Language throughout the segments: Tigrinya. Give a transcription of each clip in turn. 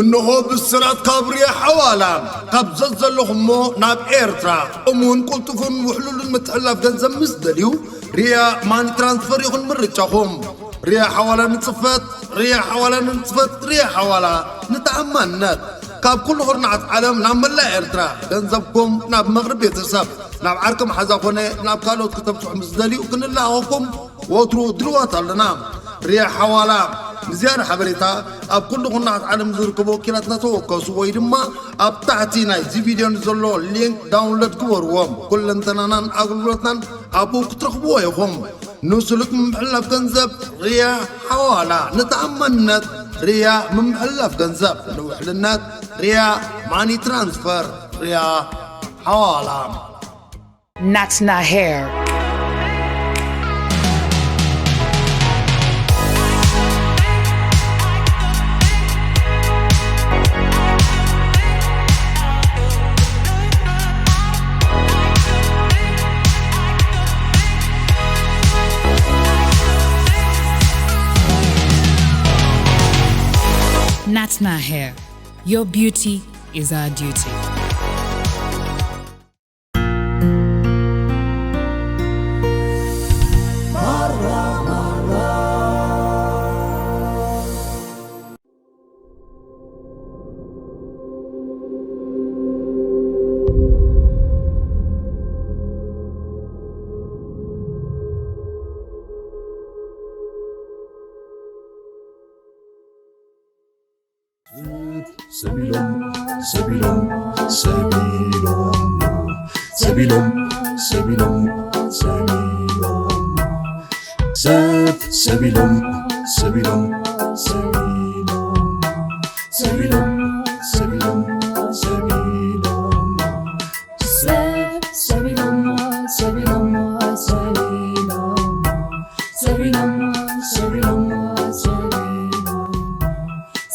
እንሆ ብስራት ካብ ሪያ ሓዋላ። ካብ ዘዘለኹሞ ናብ ኤርትራ እሙን ቅልጡፍን ውሕሉልን ምትሕልላፍ ገንዘብ ምስ ደልዩ፣ ሪያ ማኒ ትራንስፈር ይኹን ምርጫኹም። ሪያ ሓዋላ ንጽፈት፣ ሪያ ሓዋላ ንጽፈት፣ ሪያ ሓዋላ ንተኣማንነት። ካብ ኩሉ ኩርናዓት ዓለም ናብ መላእ ኤርትራ ገንዘብኩም ናብ መቕርብ ቤተሰብ፣ ናብ ዓርኪ መሓዛ ኮነ ናብ ካልኦት ክተብጽሑ ምስ ደልዩ ክንለኣኸኩም ወትሩ ድልዋት ኣለና። ሪያ ሓዋላ። ንዝያዳ ሓበሬታ ኣብ ኩሉ ኩርናዓት ዓለም ዝርከቡ ወኪላትና ተወከሱ ወይ ድማ ኣብ ታሕቲ ናይዚ ቪድዮ ንዘሎ ሊንክ ዳውንሎድ ግበርዎ። ኩለንተናናን ኣገልግሎትናን ኣብኡ ክትረኽብዎ ኢኹም። ንስሉጥ ምምሕልላፍ ገንዘብ ሪያ ሓዋላ። ንተኣማንነት ሪያ ምምሕልላፍ ገንዘብ። ንውሕልነት ሪያ ማኒ ትራንስፈር። ሪያ ሓዋላ። Natna Hair. Natna Hair. Your beauty is our duty. ሰቢሎም ሰቢሎም ሰቢሎም ሰቢሎም ሰቢሎም ሰቢሎም ሰብ ሰቢሎም ሰቢሎም ሰቢሎም ሰቢሎም ሰቢሎም ሰቢሎም ሰብ ሰቢሎም ሰቢሎም ሰቢሎም ሰቢሎም ሰቢሎም ሰቢሎም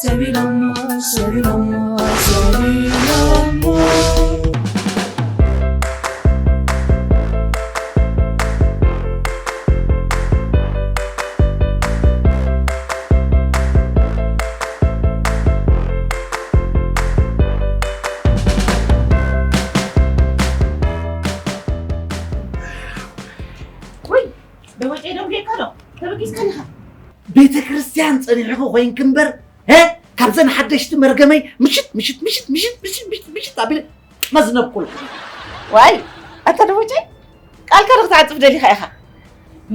ሰቢሎሞ ሰቢሎሞ ሰቢሎሞ። ወይ ደወጨ ደንጌካ ዶ ተበጊስካ ዲኻ? ቤተ ክርስቲያን ጸኒሕኩ ኮይንክ እምበር፣ እ፣ ካብዘን ሓደሽቲ መርገመይ ምሽት፣ ምሽት፣ ምሽት፣ ምሽት፣ ምሽት፣ ምሽት፣ ምሽት ኣቢለ መዝነብኩልኩ። ዋይ፣ ኣታ ደቦጨ፣ ቃልካ ዶ ክትዓጽፍ ደሊኻ ኢኻ?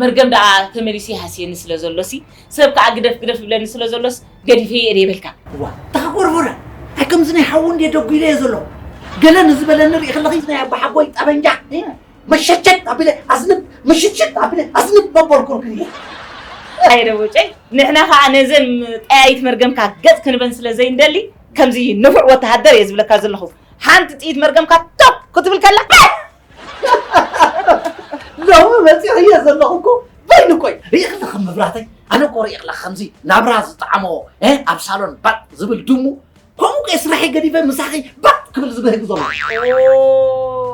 መርገም ደኣ ተመሊሱ ይሃስየኒ ስለ ዘሎሲ፣ ሰብ ከኣ ግደፍ፣ ግደፍ ይብለኒ ስለ ዘሎስ፣ ገዲፈ እየ ደይበልካ። ዋ፣ ተኸጎርጎረ። ኣይ፣ ከምዚ ናይ ሓዉ እንድየ ደጒለዮ ዘለኹ። ገለ ንዝበለኒ ርኢ ከለኺ ናይ ኣባሓጎይ ጠበንጃ፣ እ፣ መሸሸት ኣቢለ ኣዝንብ፣ ምሽትሽት ኣቢለ ኣዝንብ መበልኩልክን እየ። ኣየ ደቦጨይ፣ ንሕና ኸኣ ነዘን ጠያይት መርገምካ ገጽ ክንበን ስለ ዘይንደሊ፣ ከምዚ ንፉዕ ወተሃደር እየ ዝብለካ ዘለኹ። ሓንቲ ጥይት መርገምካ ቶፕ ክትብል ከላ፣ ኣይ! ሎሚ መጺእዮ ዘለኹ እኮ በይኑ እኮ እዩ። ርኢኽላ ከም መብራህተይ፣ ኣነ እኮ ርኢኽላ ከምዚ ናብራ ዝጠዓሞ፣ እ፣ ኣብ ሳሎን ባጥ ዝብል ድሙ፣ ከምኡ ከ ስራሐይ ገዲፈ ምሳኺ ባጥ ክብል ዝብህግ ዘሎ።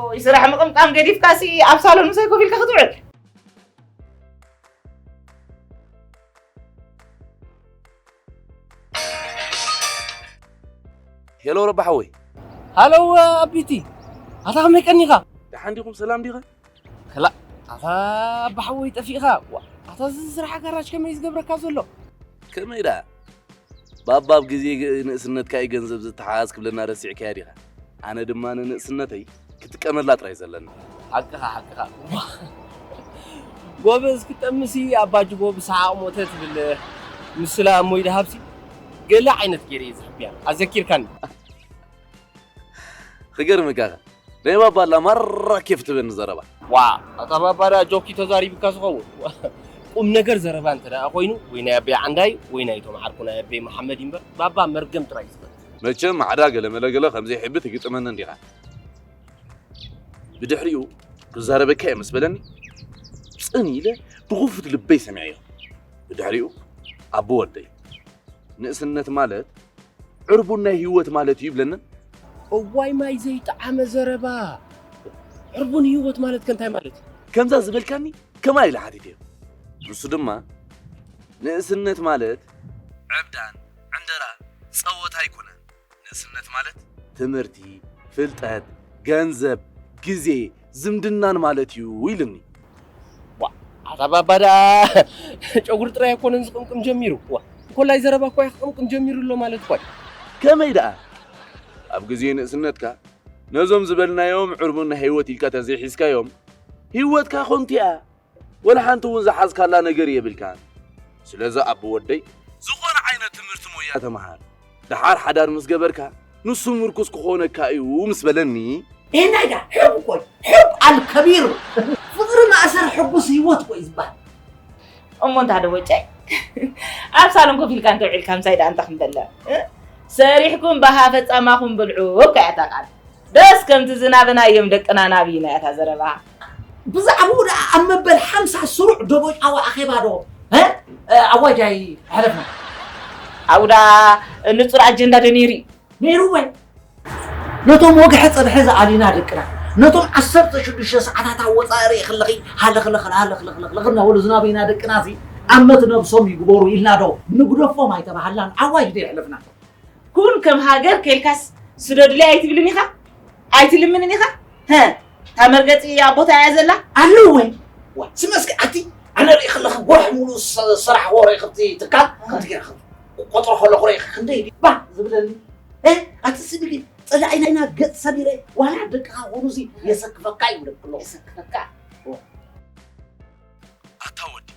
ኦይ፣ ስራሕ ምቕምቃም ገዲፍካሲ ኣብ ሳሎን ምሳይ ኮፍ ኢልካ ክትውዕል? ሄሎ ረባ ሓወይ። ሃሎ ኣቢቲ፣ ኣታ ከመይ ቀኒኻ? ደሓን ዲኹም? ሰላም ዲኻ? ከላእ፣ ኣታ ኣባ ሓወይ ጠፊእኻ። ዋ፣ ኣታ እዚ ስራሕ ጋራጅ ከመይ ዝገብረካ ዘሎ? ከመይ ደኣ? ባባ ኣብ ግዜ ግ-፣ ንእስነትካ እዩ ገንዘብ ዝተሓዝ ክብለና ረሲዕካዮ ዲኻ? ኣነ ድማ ንንእስነተይ ክጥቀመላ ጥራይ ዘለኒ። ሓቅኻ፣ ሓቅኻ። ጎበዝ ክጠምሲ ኣባ ጅጎ ብሰሓቕ ሞተ ትብል ምስላ እሞ ይድሃብሲ ገለ ዓይነት ገይረ እየ ዝሕብያ። ኣዘኪርካኒ። ክገርመካ ኸ፣ ናይ ባባ ኣላ ማራ ኬፍ ትበኒ ዘረባ። ዋ፣ ኣታ ባባ ደኣ ጆኪ ተዛሪብካ ዝኸውን። ቁም ነገር ዘረባ እንተ ደኣ ኮይኑ፣ ወይ ናይ ኣበይ ዓንዳይ፣ ወይ ናይ እቶም ዓርኩ ናይ ኣበይ መሓመድ እዩ እምበር፣ ባባ መርገም ጥራይ እዩ ዝፈልጥ። መቸም ማዕዳ ገለመለ ገለ ከም ዘይሕቢ ትግጥመኒ እንዲኻ። ብድሕሪኡ ክዛረበካ እየ ምስ በለኒ፣ ጽን ኢለ ብኽፉት ልበይ ሰሚዐዮ። ብድሕሪኡ፣ ኣቦ ወደይ፣ ንእስነት ማለት ዕርቡን ናይ ህይወት ማለት እዩ ይብለንን። እዋይ ማይ ዘይጠዓመ ዘረባ። ዕርቡን ህይወት ማለት ከ እንታይ ማለት እዩ? ከምዛ ዝበልካኒ ከማይ ኢለ ሓቲተዮ። ንሱ ድማ ንእስነት ማለት ዕብዳን፣ ዕንደራ፣ ጸወታ ኣይኮነን። ንእስነት ማለት ትምህርቲ፣ ፍልጠት፣ ገንዘብ፣ ግዜ፣ ዝምድናን ማለት እዩ ኢሉኒ። ዋ፣ ኣታ ባባ ደኣ ጨጉሪ ጥራይ ኣይኮነን ዝቕምቅም ጀሚሩ። ዋ፣ እንኮላይ ዘረባ እኳ እዩ ክቕምቅም ጀሚሩ ኣሎ ማለት እኳ እዩ። ከመይ ደኣ? ኣብ ግዜ ንእስነትካ ነዞም ዝበልናዮም ዕርቡን ናይ ህይወት ኢልካ ተዘይሒዝካዮም፣ ህይወትካ ኮንቱ እያ። ወላ ሓንቲ እውን ዝሓዝካላ ነገር የብልካን። ስለዚ ኣቦ ወደይ፣ ዝኾነ ዓይነት ትምህርቲ ሞያ ተምሃር። ደሓር ሓዳር ምስ ገበርካ፣ ንሱ ምርኩስ ክኾነካ እዩ ምስ በለኒ፣ ኤናይዳ ሕብ እኮ እዩ። ሕብ ኣልከቢር። ፍቕሪ ማእሰር ሕጉስ ህይወት እኮ እዩ ዝበሃል። እሞ እንታ ዶ ወጨይ ኣብ ሳሎን ኮፍ ኢልካ እንተ ውዒልካ ምሳይ ደኣ እንታ ክንበለ እ? ሰሪሕኩም በሃ ፈጻማኹም ብልዑ እኮ እያ እታ ቃል። ደስ ከምቲ ዝናበና እዮም ደቅና ናብይና እያ እታ ዘረባ። ብዛዕባኡ ደኣ ኣብ መበል ሓምሳ ስሩዕ ደቦጫዊ ኣኼባ ዶ እ? ኣዋጃይ ኣሕለፍና። ኣብኡ ደኣ ንጹር ኣጀንዳ ዶ ነይሩ እዩ? ነይሩ ወይ? ነቶም ወግሐ ጸብሐ ዝኣልዩና ደቅና፣ ነቶም ዓሰርተ ሽዱሽተ ሰዓታት ኣብ ወጻኢ ርኢ ከለኺ ሃለኽለኽ ሃለኽለኽ እናበሉ ዝናበዩና ደቅና ሲ ኣመት ነብሶም ይግበሩ ኢልና ዶ ንግደፎም ኣይተባሃልናን? ኣዋጅ ዶ የሕለፍና? ኩን ከም ሃገር ከይልካስ ስደዱለይ ኣይትብልን ኢኻ? ኣይትልምንን ኢኻ? ሀ፣ እታ መርገጺ ኣብ ቦታ እያ ዘላ? ኣለወ። ዋ፣ ስሚ እስኪ ኣቲ ኣነ ርኢ ከለኺ ወርሒ ሙሉእ ዝሰ-፣ ዝሰራሕክዎ ርኢ ከምቲ ትካል ከምቲ ገይረ ከም ቆጽሮ ከለኹ ርኢ ክንደይ ድዩ ባህ ዝብለኒ? እ፣ ኣቲ ስሚ ግን ጸላኢና ኢና ገጽ ሰሚረ ዋላ ደቅኻ ኮኑሲ የሰክፈካ ይብለክ ኣለኹ። የሰክፈካ? ኣታ ወዲ፣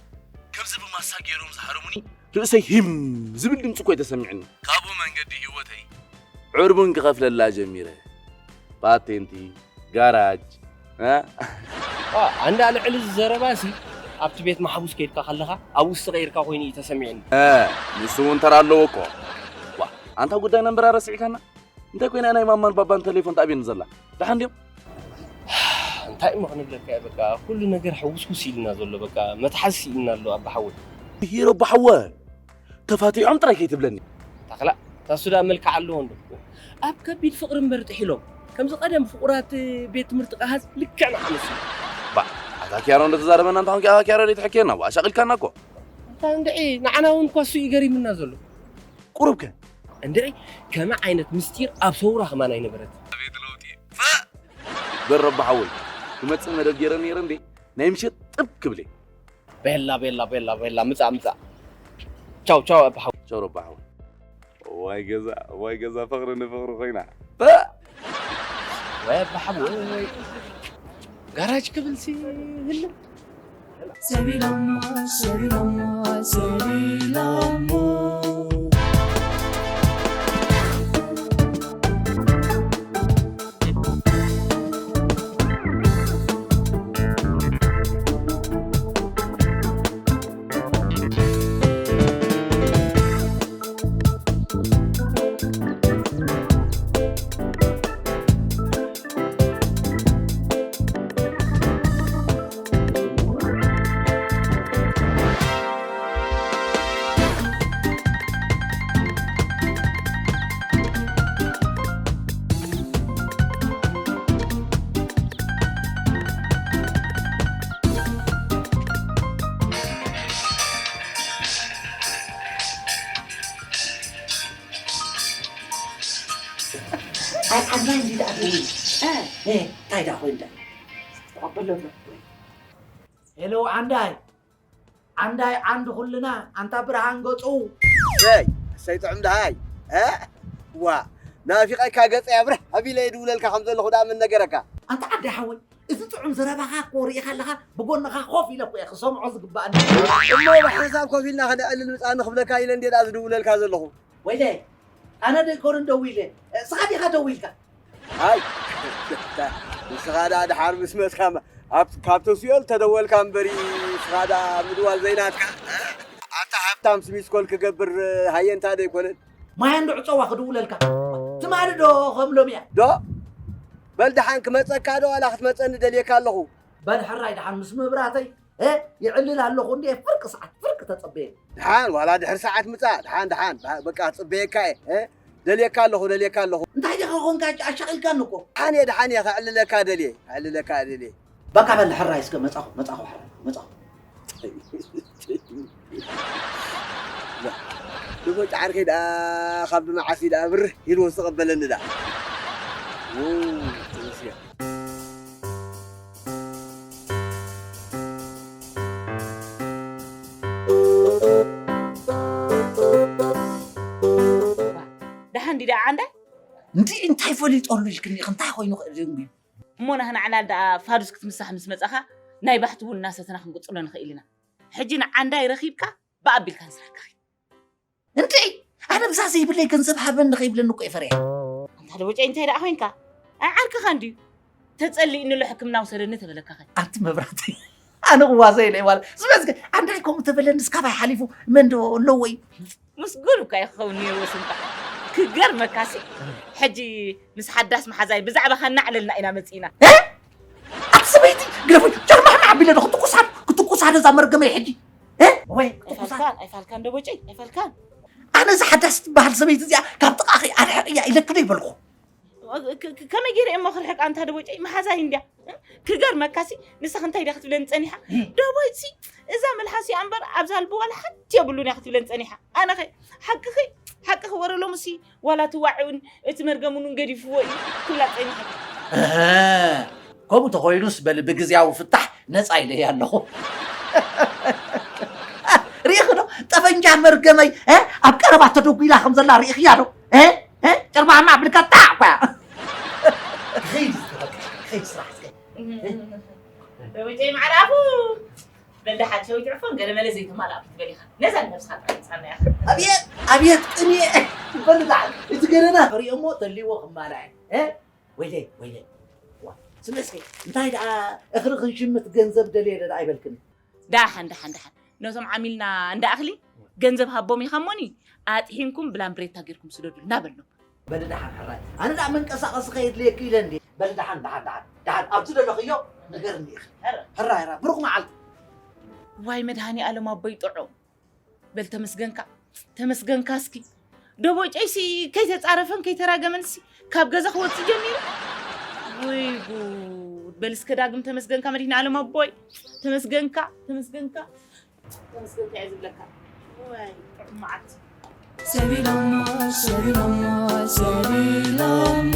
ከምዚ ብማሳ ገይሮም ዝሃረሙኒ ርእሰይ ሂም ዝብል ድምጺ እኮ እዩ ተሰሚዕኒ። ካብኡ መንገዲ ህይወተይ ዕርቡን ክኸፍለላ ጀሚረ። ፓቴንቲ፣ ጋራጅ፣ እ? ዋ፣ ኣንዳ ልዕሊ እዚ ዘረባሲ ኣብቲ ቤት ማሕቡስ ከይድካ ከለኻ ኣብ ውስጢ ቀይርካ ኮይኑ እዩ ተሰሚዕኒ። እ፣ ንሱ እውን ተራ ኣለዎ እኮ። ዋ፣ ኣንታ ጉዳይ ነንበራ ረሲዕካና? እንታይ ኮይና ናይ ማማን ባባን ቴሌፎን ተኣብየኒ ዘላ? ደሓን ድዮም? እንታይ እሞ ክንብለካ እየ፣ በቃ ኩሉ ነገር ሕውስውስ ኢልና ዘሎ፣ በቃ መትሓዚ ስኢልና ኣሎ ኣባ ሓወይ። ሂሮ ኣባ ሓወ፣ ተፋቲሖም ጥራይ ከይትብለኒ። ታኽላ፣ ታሱ ደኣ መልክዕ ኣለዎ እንዶ። ኣብ ከቢድ ፍቕሪ እምበር ጥሒሎም። ከምዚ ቀደም ፍቑራት ቤት ትምህርቲ ቀሃዝ ልክዕ ንዓ መስሉ። ባ፣ ኣታ ኪያሮ እንዶ ተዛረበና እንተ ኾንኪ፣ ኣታ ኪያሮ ደይ ትሕክየና፣ ዋ፣ ኣሻቒልካና እኮ። እታ እንድዒ፣ ንዓና እውን እኳ እሱ እዩ ገሪምና ዘሎ። ቁሩብ ከ? እንድዒ፣ ከመይ ዓይነት ምስጢር ኣብ ሰውራ ከማን ኣይነበረት። ኣቤት ለውጢ። ፈእ! በል ረባ ሓወይ፣ ክመጽእ መደብ ገይረ ነይረ እንዴ? ናይ ምሸት ጥብ ክብል እየ። ቤላ፣ ቤላ፣ ቤላ፣ ቤላ፣ ምጻእ፣ ምጻእ። ቻው፣ ቻው፣ ኣባ ሓወይ። ቻው ረባ ሓወይ። ዋይ ገዛ፣ ዋይ ገዛ፣ ፍቕሪ ንፍቕሪ ኮይና። ፈእ! ወይ ኣባ ሓወይ፣ ጋራጅ ክብልሲ ህልም። ሰቢሎሞ፣ ሰቢሎሞ፣ ሰቢሎሞ። ኣይ፣ ዓድና እንዲ ደኣ ደውል። እ፣ እ፣ እንታይ ደኣ ኮይኑ ደኣ? ተቐበሎ ኣሎ። ሄሎ፣ ዓንዳይ። ዓንዳይ፣ ዓንዲ ኩልና፣ ኣንታ ብርሃን ገጹ። ሰይ፣ ሰይ ጥዑም ደሃይ። እ? ዋ፣ ናፊቐካ ገጸይ ኣብርህ ኣቢለ ይድውለልካ ከም ዘለኹ ደኣ መን ነገረካ? ኣንታ ዓንዳይ ሓወይ፣ እዚ ጥዑም ዘረባኻ እኮ ርኢኻ ኣለኻ፣ ብጎንኻ ኮፍ ኢለ እኮ እየ ክሰምዖ ዝግባኣኒ። እሞ ብሓንሳብ ኮፍ ኢልና ከነዕልል ምጻኒ ክብለካ ኢለ እንድየ ደኣ ዝድውለልካ ዘለኹ። ወይለ፣ ኣነ ዶ ኣይኮነን ደዊለ፣ እስኻ ዲኻ ደዊልካ? ኣይ፣ ንስኻ ደኣ ድሓር ምስ መጽካ፣ ኣብ፣ ካብ ተስዮል ተደወልካ እምበሪ፣ ንስኻ ደኣ ምድዋል ዘይናትካ። ኣታ ሃብታም ስሚስኮል ክገብር፣ ሃየ እንታ ዶ ኣይኮነን? ማይ እንዶ ዕጸዋ ክድውለልካ። ትማሊ ዶ ከም ሎሚ እያ? ዶ? በል ደሓን ክመጸካ ዶ ዋላ ክትመጸኒ ደልየካ ኣለኹ? በል ሕራይ ደሓን ምስ መብራተይ፣ እ፣ ይዕልል ኣለኹ እንዴ፣ ፍርቂ ሰዓት፣ ፍርቂ ተጸበየ። ደሓን ዋላ ድሕሪ ሰዓት ምጻእ፣ ደሓን፣ ደሓን፣ በቃ ክጽበየካ እየ፣ እ፣ ደልየካ ኣለኹ፣ ደልየካ ኣለኹ። እንታይ ዲኻ ኾንካ ኣሻቒልካኒ እኮ። ደሓን እየ፣ ደሓን እየ፣ ከዕልለካ ደልየ፣ ከዕልለካ ደልየ። በቃ በል ሕራይ እስከ መጻኹ፣ መጻኹ ሕራይ፣ መጻኹ። ላ፣ እሞ ጫዓርከይ ደኣ ካብ መዓስ እዩ ደኣ ብርህ ኢሉ ወስቕ ኣበለኒ ደኣ። ው፣ ተመስገን። ደሓን ድዩ ደኣ ዓንዳይ? እንዲ እንታይ ፈሊጦሉ ኢልክኒ ኢኺ? እንታይ ኮይኑ ክእል እዩ? እሞ ናህና ዕላል ደኣ ፋዱስ ክትምሳሕ ምስ መጻኻ ናይ ባሕቲ እውን እናሰተና ክንቅጽሎ ንኽእል ኢና። ሕጂ ንዓንዳይ ረኺብካ ብኣቢልካ ንስራሕካ ኺድ። እንዴ ኣነ ብዛ ዘይብለይ ገንዘብ ሃበኒ ከይብለኒ እኮ እየ ፈሪሐ። ኣንታ ደቦጨይ እንታይ ደኣ ኮይንካ? ኣይ ዓርክኻ እንድዩ። ተጸሊእኒ ኣሎ ሕክምና ውሰደኒ ተበለካ ኸ? ኣንቲ መብራህቲ ኣነ ክዋዘ ኢለ ማለት ዝበዝገ ኣንዳይ ከምኡ ተበለኒ እስካባይ ሓሊፉ መን ዶ ኣለዎ እዩ? ምስጉን እኳ እዩ ክኸውን ነይርዎ ስምካ። ክገርመካሲ ሕጂ ምስ ሓዳስ መሓዛይ ብዛዕባኻ እናዕለልና ኢና መጺእና። እ? ኣቲ ሰበይቲ ግደፎይ ጀርባሕና ዓቢለ ዶ ክትኩሳ ክትኩሳ ዶ እዛ መርገመይ ሕጂ? እ? ወይ ክትኩሳ ኣይፋልካን ኣይፋልካን ደቦጨይ ኣይፋልካን። ኣነ እዛ ሓዳስ ትበሃል ሰበይቲ እዚኣ ካብ ጥቓኺ ኣርሕቕያ ኢለኪ ዶ ይበልኩ? ከመይ ገይረ እሞ ክርሕቃ እንታ ደቦጨይ መሓዛይ እንድያ። ክገርመካሲ ንስኻ እንታይ ድያ ክትብለኒ ጸኒሓ? ደቦይሲ እዛ መልሓስ እያ እምበር ኣብዛ ልቢ ዋላ ሓንቲ የብሉን እያ ክትብለኒ ጸኒሓ። ኣነኸ ሓቅኺ ሓቅኺ ወረ ሎምሲ ዋላ ትዋዒውን እቲ መርገሙን ገዲፍዎ እዩ ክብላ ጸኒሐ። እህ፣ ከምኡ ተኾይኑስ በሊ ብግዝያዊ ፍታሕ ነጻ ኢለያ ኣለኹ። ርኢኺ ዶ ጠፈንጃ መርገመይ እ፣ ኣብ ቀረባ ተደጒላ ከም ዘላ ርኢኽያ ዶ? እ? እ? ጨርባሕና ብልካ ጣዕ እኳ እያ። ክኸይድ እስከ በቃ፣ ክኸይድ ስራሕ እስከ። ደቦጨይ ማዕረ ኣፉ በል ደሓን ሸዊት ዕፎን ገለመለ ዘይተማልኣ ክትበል ኢኻ። ነዛ ንነብስኻ ጥራይ ምጻና ኢኻ። ኣብየት ኣብየት ቅንየ በል ደሓን እቲ ገለና ክሪኦ እሞ ተልይዎ ክማልኣ እየ። እ? ወይለይ ወይለይ። ዋ፣ ስምዒ እስከ እንታይ ደኣ እኽሊ ክንሽምት ገንዘብ ደልየ ዶ ደኣ ኣይበልክን? ደሓን ደሓን ደሓን ነቶም ዓሚልና እንዳ እኽሊ ገንዘብ ሃቦም ኢኻ እሞኒ ኣጥሒንኩም ብላምብሬታ ጌርኩም ስደዱልና በልኖም። በሊ ደሓን ሕራይ ኣነ ደኣ መንቀሳቐሲ ከየድልየኪ ኢለ እንዲ። በሊ ደሓን ደሓን ደሓን ደሓን ኣብቲ ደለኽዮ ንገርኒ ኢኺ። ሕራይ ሕራይ ብሩኽ መዓልቲ። ዋይ መድሃኒ ኣለም ኣቦይ ጥዑም። በል ተመስገንካ ተመስገንካ እስኪ። ደቦጨይሲ ከይተጻረፈን ከይተራገመንሲ ካብ ገዛ ክወጽእ ጀሚሩ። ወይ ጉድ። በል እስከ ዳግም ተመስገንካ መድህን ኣለም ኣቦይ። ተመስገንካ ተመስገንካ ተመስገንካ እየ ዝብለካ። ወይ ጥዑም መዓልቲ። ሰቢሎሞ ሰቢሎሞ ሰቢሎሞ።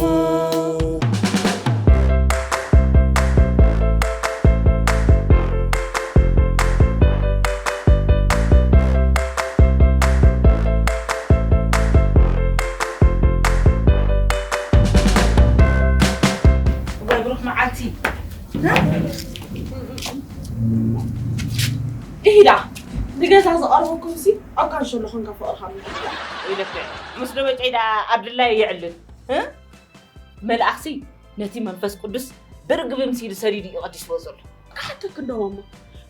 እዋይ ብሩኽ መዓልቲ። ኢሂዳ ንገዛ ዝቐርበኩምሲ ኣብ ካንሸሎ ኮንካ ፍቕርኻ ምልክታ ኢለክ። ምስ ደበጨይ ደኣ ኣብ ድላይ የዕልል። እ? መልኣኽሲ ነቲ መንፈስ ቅዱስ ብርግቢ ምሲሉ ሰዲዱ እዩ ቀዲስዎ ዘሎ። ክሓተክ እንዶ ማማ፣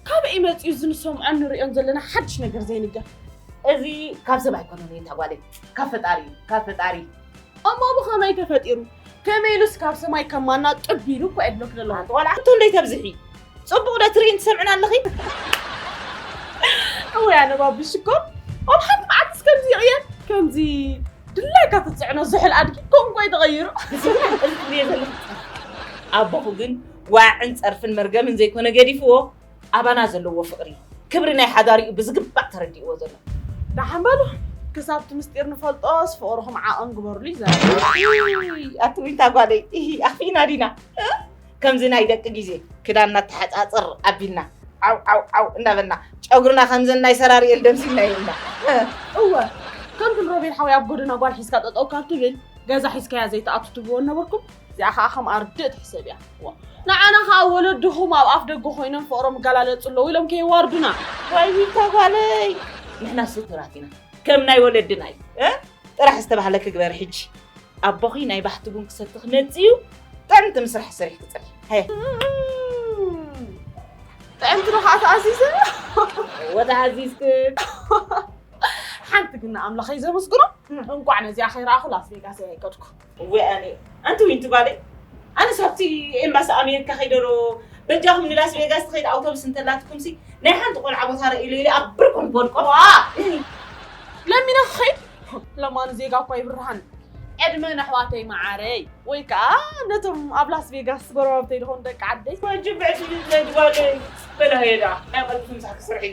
ካበይ መጺኡ እዚ ንሰምዖን ንርእዮን ዘለና ሓድሽ ነገር ዘይንገር? እዚ ካብ ሰብ ኣይኮነን እታ ጓለይ፣ ካብ ፈጣሪ እዩ፣ ካብ ፈጣሪ። እሞ ብኸመይ ተፈጢሩ? ከመይ ኢሉስ ካብ ሰማይ ከም ማና ጥብ ኢሉ እኮ እየ ዝብለኪ ዘለኹ። ኣንቲ ቆልዓ ሕቶ እንደይተብዝሒ። ጽቡቕ ዶ ትርእይን ትሰምዕን ኣለኺ? እወ ኣነ ባቢ ሽኮር፣ ኣብ ሓንቲ መዓልትስ ከምዚ ይቕየር፣ ከምዚ ድላይካ ትጽዕኖ ዝሑል ኣድጊ ከምኡ እኮ እዩ ተቐይሩ። እዚ ግን ኣንጠልጥልዮ ዘለኹ ጸርፊ። ኣቦኹ ግን ዋዕን ጸርፍን መርገምን ዘይኮነ ገዲፍዎ፣ ኣባና ዘለዎ ፍቕሪ፣ ክብሪ ናይ ሓዳሪኡ ብዝግባእ ተረዲእዎ ዘሎ። ደሓን በሉ፣ ክሳብ እቲ ምስጢር ንፈልጦስ ፍቕርኹም ዓቐን ግበሩሉ እዩ ዘረባ። እይ፣ ኣቲ ዊንታ ጓለይ፣ እሂ፣ ኣኽፊእና ዲና? እ? ከምዚ ናይ ደቂ ግዜ ክዳንና ተሓጻጽር ኣቢልና፣ ዓው፣ ዓው፣ ዓው እንዳበልና፣ ጨጉርና ከምዘን ናይ ሰራሪኤል ደምሲልና ኢና። እ? እወ፣ ከምቲ ንሮቤል ሓወይ ኣብ ጎደና ጓል ሒዝካ ጠጠው ካብ ትብል፣ ገዛ ሒዝካያ ዘይትኣቱ ትብልዎ ነበርኩም። እዚኣ ኸዓ ከም ኣርድእቲ ሕሰብያ። ዋ፣ ንዓና ኸዓ ወለድኹም ኣብ ኣፍ ደገ ኮይኖም ፍቕሮም ይገላለጹ ኣለዉ ኢሎም ከየዋርዱና። ዋይ ዊንታ ጓለይ፣ ንሕና ስቱራት ኢና። ከም ናይ ወለድና እዩ። እ? ጥራሕ ዝተባህለ ክግበር ሕጂ። ኣቦኺ ናይ ባሕቲ ቡን ክሰቲ ክመጽእ እዩ። ጥዕምቲ ምስራሕ ሰሪሕኪ ጽንሒ። ሃየ። ጥዕምቲ ዶ ኸዓ ተኣዚዘ? እወ ተኣዚዝክን። ሓንቲ ግን ንኣምላኸይ ዘመስግኖ፣ እንቋዕ ነዚኣ ከይረኣኹ ላስ ቬጋስ እየ ኣይከድኩ። እወ ኣነ፣ ኣንቲ ዊንቲ ጓለይ፣ ኣነስ ኣብቲ ኤምባሲ ኣሜሪካ ከይደ ዶ፣ በጃኹም ንላስ ቬጋስ ትኸይድ ኣውቶቡስ እንተላትኩምሲ፣ ናይ ሓንቲ ቆልዓ ቦታ ርኢሉ ኢለ ኣብ ብርኮም ክወድቆ። ዋ! ለሚነ ክኸይድ? ለማኒ ዜጋ እኳ ይብርሃን። ዕድመ ነሕዋተይ መዓረይ፣ ወይ ከኣ ነቶም ኣብ ላስ ቬጋስ ጎረባብተይ ዝኾኑ ደቂ ዓደይ። ወጅብ ዕስቢ ዝለድ ጓለይ፣ በላሃየ ደኣ፣ ናይ ቀልቢ ምሳሕ ክስርሒ።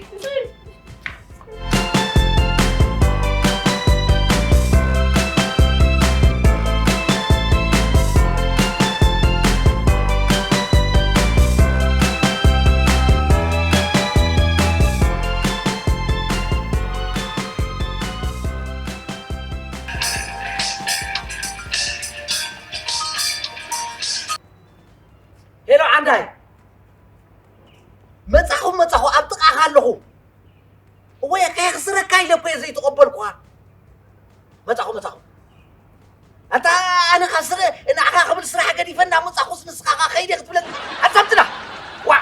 ዳይ መጻኹ መጻኹ ኣብ ጥቓኻ ኣለኹ። እወ ከየኽስረካ ኢለ እኮ እየ ዘይተቐበልኩኻ። መጻኹ መጻኹ። ኣታ ኣነ ካብ ስረ ንዓኻ ክብል ስራሕ ገዲፈ እንዳመጻኹስ ንስኻ ኸዓ ከይደ ክትብለኒ። ኣታ ኣብትና። ዋዕ።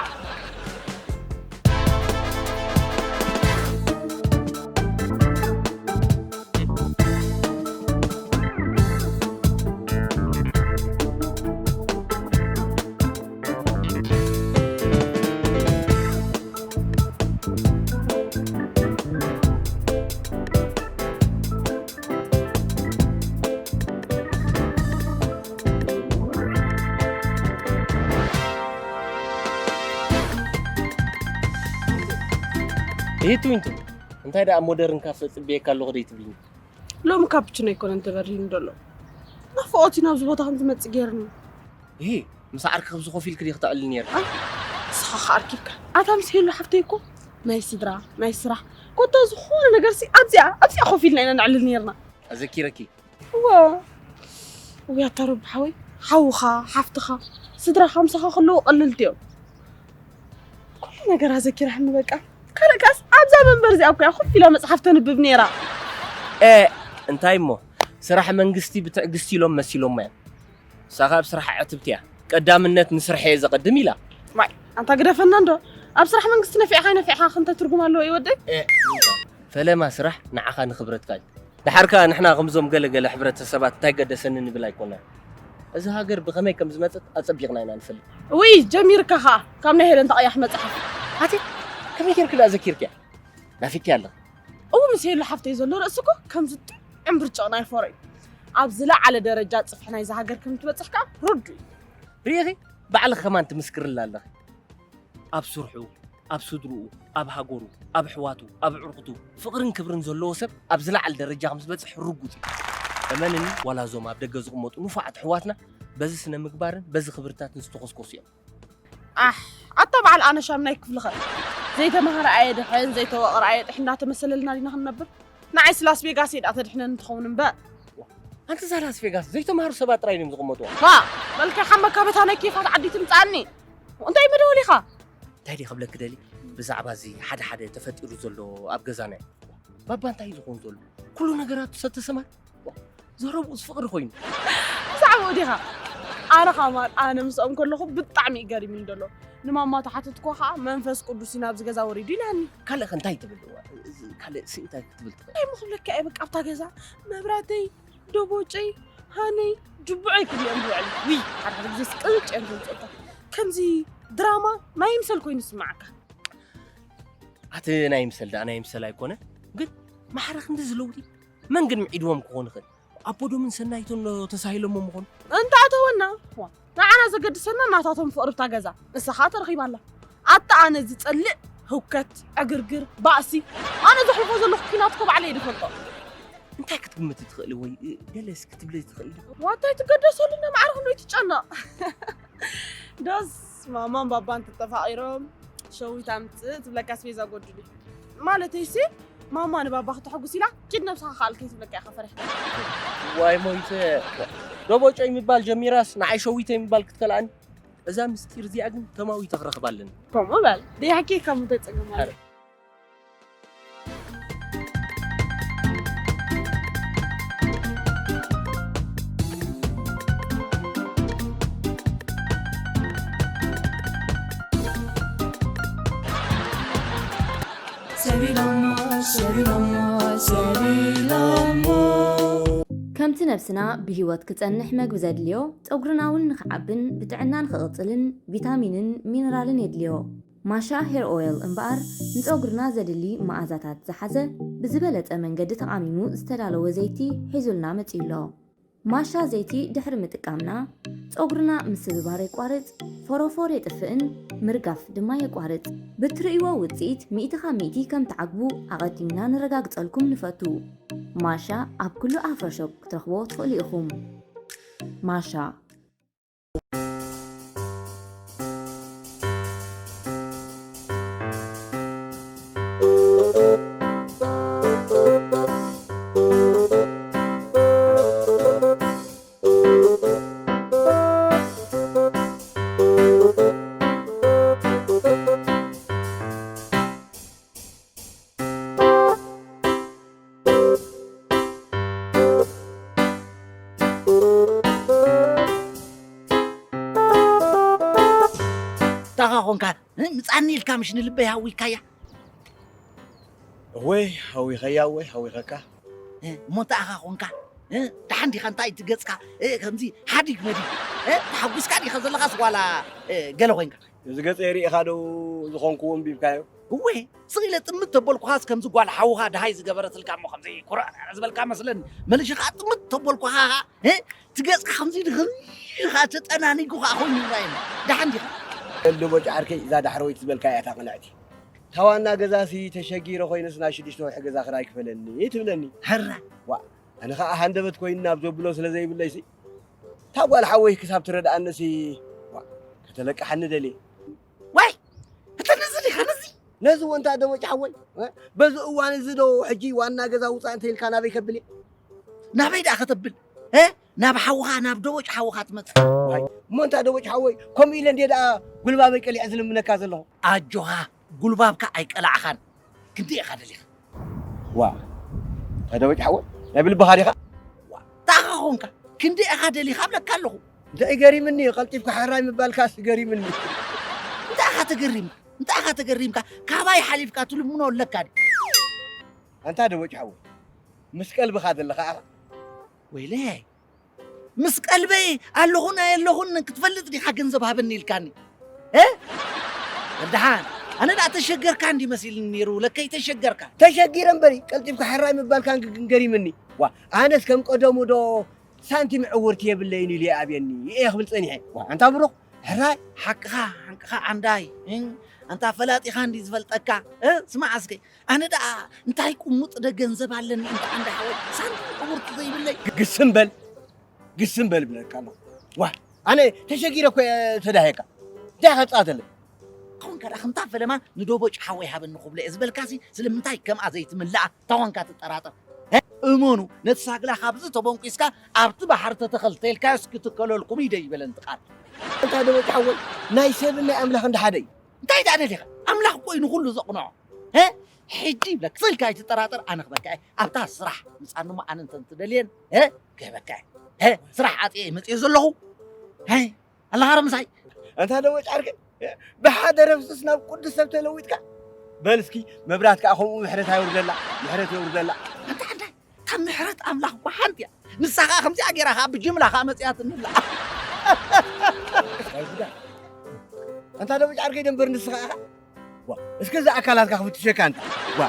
ይህ ትዊንቱ እንታይ ደኣ ሞደርን ካፈ ጽብየካ ኣለኹ ደይ ትብልኒ? ሎሚ ካፕችኖ ኣይኮነን ተበሪህኒ ዘሎ። ናፍቖት እዩ ናብዚ ቦታ ከም ዝመጽእ ገይርኒ። ይሄ ምስ ዓርኪ ኣብዚ ኮፍ ኢልኪ ዲኺ ተዕልሊ ነይርኪ? ኣይ፣ ንስኻ ኸኣ ኣርኪብካ። ኣታ ምስ ሄሉ ሓፍተይ እኮ ናይ ስድራ፣ ናይ ስራሕ፣ ኮታ ዝኾነ ነገርሲ ኣብዚኣ፣ ኣብዚኣ ኮፍ ኢልና ኢና ነዕልል ነይርና። ኣዘኪረኪ። እወ። እውይ ኣታ ሮቢ ሓወይ፣ ሓውኻ፣ ሓፍትኻ፣ ስድራኻ ምሳኻ ከለዉ ቀለልቲ እዮም። ኩሉ ነገር ኣዘኪራህኒ በቃ። ካልእ ከኣስ ኣብዛ መንበር እዚኣ እኮ እያ ኮፍ ኢላ መጽሓፍ ተንብብ ነይራ። ኤ፣ እንታይ እሞ፣ ስራሕ መንግስቲ ብትዕግስቲ ኢሎም መሲሎሞ እዮም። ንሳ ኸኣ ኣብ ስራሕ ዕትብቲ እያ። ቀዳምነት ንስርሐ እየ ዘቐድም ኢላ። ዋይ፣ ኣንታ ግደፈና እንዶ። ኣብ ስራሕ መንግስቲ ነፊዕኻ ኣይነፊዕኻ ክንተ ትርጉም ኣለዎ እዩ ወደይ? ኤ፣ ፈለማ ስራሕ ንዓኻ ንኽብረትካ እዩ። ደሓር ከኣ ንሕና ከምዞም ገለ ገለ ሕብረተሰባት እንታይ ገደሰኒ ንብል ኣይኮናን። እዛ ሃገር ብኸመይ ከም ዝመጸት ኣጸቢቕና ኢና ንፈልጥ። ውይ፣ ጀሚርካ ኸኣ ካብ ናይ ሄለን ተቐያሕ መጽሓፍ። ኣቲ፣ ከመይ ጌርኪ ደኣ ዘኪርክያ? ናፊቅክያ ኣለኺ። እው፣ ምስ ሄሉ ሓፍተይ ዘሎ ርእሲ እኮ ከምዚ ጥዑም ብርጭቕ ናይ ፎሮ እዩ። ኣብ ዝለዓለ ደረጃ ጽፍሒ ናይዛ ሃገር ከም ትበጽሕ ከኣ ርዱእ እዩ። ርኢኺ? ባዕልኺ ከማን ትምስክርላ ኣለኺ። ኣብ ስርሑ፣ ኣብ ስድርኡ፣ ኣብ ሃገሩ፣ ኣብ ኣሕዋቱ፣ ኣብ ኣዕሩኽቱ ፍቕርን ክብርን ዘለዎ ሰብ ኣብ ዝለዓለ ደረጃ ከም ዝበጽሕ ርጉጽ እዩ። እመንኒ፣ ዋላ እዞም ኣብ ደገ ዝቕመጡ ንፉዓት ኣሕዋትና በዚ ስነ ምግባርን በዚ ክብርታትን ዝተኾስኮሱ እዮም። ኣሕ፣ ኣታ በዓል ኣነ ሻምናይ ክፍልኸ። ዘይተማህረ ኣየድሕን፣ ዘይተወቕረ ኣየጥሕ እንዳተመሰለልና ዲና ክንነብር? ንዓይስ ላስ ቬጋስ እየ ደኣ ተድሕነኒ ትኸውን እምበር። ኣንቲ እዛ ላስ ቬጋስ ዘይተማህሩ ሰባት ጥራይ እዮም ዝቕመጥዋ። ዋ፣ በልካ ሓመካ በታ ናይ ኬፋት ዓዲ ትምጻኒ። እንታይ መደወሊኻ? እንታይ ድየ ክብለኪ ደሊ? ብዛዕባ እዚ ሓደ ሓደ ተፈጢሩ ዘሎ ኣብ ገዛና እዩ። ባባ እንታይ እዩ ዝኸውን ዘሎ? ኩሉ ነገራቱ ሰተሰማር። ዘረብኡስ ፍቕሪ ኮይኑ። ብዛዕባኡ ዲኻ? ኣነ ኸማን ኣነ ምስኦም ከለኹ ብጣዕሚ እዩ ገሪሙኒ ዘሎ። ንማማ ተሓተትኩዋ ኸዓ መንፈስ ቅዱስ እዩ ናብዚ ገዛ ወሪዱ ኢላኒ። ካልእ ኸ እንታይ ትብል? እዋ፣ እዚ ካልእ ሲ እንታይ ክትብል ትኽእል? እንታይ ምኽብለካ እየ በቃ ኣብታ ገዛ መብራተይ፣ ደቦጨይ፣ ሃነይ፣ ድቡዐይ ክብሉ እዮም ዝውዕሉ። ውይ፣ ሓደ ሓደ ግዜስ ቅጭ እዮም ዘምፅኡልካ። ከምዚ ድራማ ናይ ምሰል ኮይኑ ይስምዓካ። ኣቲ ናይ ምሰል ደኣ ናይ ምሰል ኣይኮነ፣ ግን ማሕረ ክንድዚ ለውጢ መን ግን ምዒድዎም ክኾን ይኽእል? ኣቦዶምን ሰናይቶን ዶ ተሳሂሎሞ ምኾኑ? እንተ ኣተወና፣ ዋ፣ ንዓና ዘገድሰና ናታቶም ፍቕሪ ብታ ገዛ፣ ንሳ ኸኣ ተረኺባ ኣላ። ኣታ ኣነ ዝጸልእ ህውከት፣ ዕግርግር፣ ባእሲ፣ ኣነ ዘሕልፎ ዘለኹ ኲናት እኮ ባዕለይ እየ ዝፈልጦ። እንታይ ክትግምቲ ትኽእሊ ወይ፣ እ፣ ገለስ ክትብሊ ትኽእሊ ዶ? ዋታይ ትገደሰሉ እና ማዕረ ክንዶ ትጨነቕ? ዶስ ማማን ባባን ተተፋቒሮም ሸዊት ኣምጽእ ትብለካ ኣስቤዛ ጎድሉ። ማለተይሲ ማማ ንባባ ክተሐጉስ ኢላ ኪድ ነብስኻ ከኣል ከይትብለካ ኢኻ ፈሪሕካ። ዋይ ሞይተ። ዶቦጨይ ምባል ጀሚራስ ንዓይ ሸዊተይ ምባል ክትከልኣኒ። እዛ ምስጢር እዚኣ ግን ተማዊተ ክረኽባ ኣለኒ። ከምኡ በል። ደይ ሓቂ ካብ ምንታይ ጸገም ኣሎ? ኣረ። ሰሪሎሞ፣ ሰሪሎሞ፣ ሰሪሎሞ። ከምቲ ነብስና ብህይወት ክጸንሕ መግቢ ዘድልዮ፣ ጸጉርና እውን ንኽዓብን ብጥዕና ንኽቕጽልን ቪታሚንን ሚነራልን የድልዮ። ማሻ ሄር ኦይል እምበኣር ንጸጉርና ዘድሊ መኣዛታት ዝሓዘ ብዝበለጸ መንገዲ ተቓሚሙ ዝተዳለወ ዘይቲ ሒዙልና መጺኡ ኣሎ። ማሻ ዘይቲ ድሕሪ ምጥቃምና ጸጉርና ምስብባር የቋርጽ፣ ፎሮፎር የጥፍእን ምርጋፍ ድማ የቋርጽ። ብትርእይዎ ውጽኢት ሚእቲ ካብ ሚእቲ ከም ትዓግቡ ኣቐዲምና ነረጋግጸልኩም ንፈቱ። ማሻ ኣብ ኩሉ ኣፍሮ ሾፕ ክትረኽቦ ትኽእሉ ኢኹም። ማሻ። ኮንካ፣ እ፣ ምጻኒ ኢልካ ምሽ ንልበይ ሃዊካያ? እወ፣ ሃዊኸያ፣ እወ፣ ሃዊኸካ። እ፣ እሞ እንታይ ኢኻ ኮንካ? እ፣ ደሓን ዲኻ? እንታይ እቲ ገጽካ፣ እ፣ ከምዚ ሓዲግ መዲግ፣ እ፣ ተሓጒስካ ዲኻ ዘለኻስ ዋላ፣ እ፣ ገለ ኮንካ? እዚ ገጸይ ርኢኻ ዶ ዝኾንኩዎ ኣንቢብካዮ? እወ፣ ስቕ ኢለ ጥምት ተበልኩኻስ ከምዚ ጓል ሓውኻ ደሃይ ዝገበረትልካ እሞ ከምዚ ኩርዕ ዝበልካ መስለኒ። መልሼ ኸኣ ጥምት ተበልኩኻ ኸኣ፣ እ፣ እቲ ገጽካ ከምዚ ድኽም ኢልካ ተጠናኒጉ ኸኣ ኮይኑ ይረኣየኒ። ደሓን ዲኻ? ወዲ ቦጭ ዓርከይ፣ እዛ ዳሕረወይቲ ዝበልካያ እያ እታ ቅንዕቲ። እታ ዋና ገዛሲ ተሸጊረ ኮይነስ ናይ ሽዱሽተ ወርሒ ገዛ ክራይ ክፈለኒ ትብለኒ። ሕራይ። ዋእ፣ ኣነ ኸኣ ሃንደበት ኮይኑ ናብ ዘብሎ ስለ ዘይብለይሲ፣ እታ ጓል ሓወይ ክሳብ ትረድኣንሲ፣ ዋእ፣ ከተለቅሓኒ ደልየ። ዋይ! እታ ነዚ ዲኻ ነዚ? ነዚ ወንታ ደቦጭ ሓወይ፣ እ? በዚ እዋን እዚ ዶ ሕጂ ዋና ገዛ ውጻእ እንተ ኢልካ ናበይ ከብል እየ? ናበይ ደኣ ከተብል? እ? ናብ ሓውኻ፣ ናብ ደቦጭ ሓውኻ ትመጽእ። ዋይ፣ እሞ እንታ ደቦጭ ሓወይ፣ ከምኡ ኢለ እንድየ ደኣ ጉልባበይ ቀሊዐ ዝልምነካ ዘለኹ? ኣጆኻ፣ ጉልባብካ ኣይቀላዕኻን። ክንደይ ኢኻ ደሊኻ? ዋ፣ እንታ ደቦጭ ሓወይ፣ ናይ ብልብኻ ዲኻ? ዋ፣ ታኻ ኾንካ፣ ክንደይ ኢኻ ደሊኻ እብለካ ኣለኹ። እንታይ ገሪምኒ፣ ቀልጢፍካ ሕራይ ምባልካስ ገሪምኒ። እንታይ ኢኻ ተገሪምካ? እንታይ ኢኻ ተገሪምካ? ካባይ ሓሊፍካ ትልምኖ ኣለካ ድዩ? ኣንታ ደቦጭ ሓወይ፣ ምስ ቀልብኻ ዘለኻ ኢኻ። ወይለይ፣ ምስ ቀልበይ ኣለኹን ኣየለኹን ክትፈልጥ ዲኻ ገንዘብ ሃበኒ ኢልካኒ? እ? ደሓን፣ ኣነ ደኣ ተሸገርካ እንዲ መሲልኒ ነይሩ፣ ለከ ኣይተሸገርካ። ተሸጊረ እምበሪ፣ ቀልጢፍካ ሕራይ ምባልካ ግን ገሪምኒ። ዋ፣ ኣነስ ከም ቀደሙ ዶ ሳንቲም ዕውርቲ የብለይን ኢሉ ይኣብየኒ እየ ክብል ጸኒሐ። ዋ፣ ኣንታ ብሩኽ፣ ሕራይ። ሓቅኻ፣ ሓቅኻ ዓንዳይ፣ እ? ኣንታ ፈላጢኻ እንዲ ዝፈልጠካ፣ እ? ስማዕ እስከ፣ ኣነ ደኣ እንታይ ቁሙጥ ደ ገንዘብ ኣለኒ እንተ ዓንዳይ ሓወይ፣ ሳንቲም ዕውርቲ ዘይብለይ። ግስም በል፣ ግስም በል እብለካ ኣለኹ። ዋ፣ ኣነ ተሸጊረ እኮ እየ ተዳሂካ። እንታይ ኢኻ ትጻተለይ? ኣሁን ከዳ ከምታ ፈለማ ንዶቦጭ ሓወይ ሃበኒ ክብሎ እየ ዝበልካሲ፣ ስለምንታይ ከምኣ ዘይትምልኣ ታዋንካ ትጠራጠር? ሀ? እመኑ፣ ነቲ ሳግላ ካብዚ ተበንቂስካ ኣብቲ ባሕሪ ተተኸልተልካዮስ ክትከለልኩም እዩ ደይበለንቲ ቃል። እንታ ዶቦጭ ሓወይ፣ ናይ ሰብን ናይ ኣምላኽን ደሓደ እዩ። እንታይ ደኣ ደሊኻ? ኣምላኽ እኮ እዩ ንኹሉ ዘቕንዖ። ሀ? ሕጂ ይብለካ፣ ስልካ ኣይትጠራጠር፣ ኣነ ክበካ እየ። ኣብታ ስራሕ ምጻኒ እሞ ኣነ እንተ ትደልየን፣ ሀ? ክህበካ እየ። ሀ? ስራሕ ዓጽየ እየ መጽየ ዘለኹ። ሀይ፣ ኣለኻ ዶ ምሳይ? ኣንታ ደቦጭ ዓርከይ፣ ብሓደ ረፍስስ ናብ ቅዱስ ሰብ ተለዊጥካ። በል እስኪ፣ መብራት ከኣ ከምኡ ምሕረት ኣይውርደላ፣ ምሕረት የውርደላ። ኣንታ ዓንዳይ፣ ካብ ምሕረት ኣምላኽ እኮ ሓንቲ እያ። ንሳ ኸኣ ከምዚኣ ገይራ ኸኣ ብጅምላ ኸኣ መጺኣትኒ ኣላ። ኣይ ጉዳይ። ኣንታ ደቦጭ ዓርከይ ደንበር ንስኻ ኢኻ። ዋ፣ እስከ እዛ ኣካላትካ ክፍትሸካ ኣንታ። ዋ።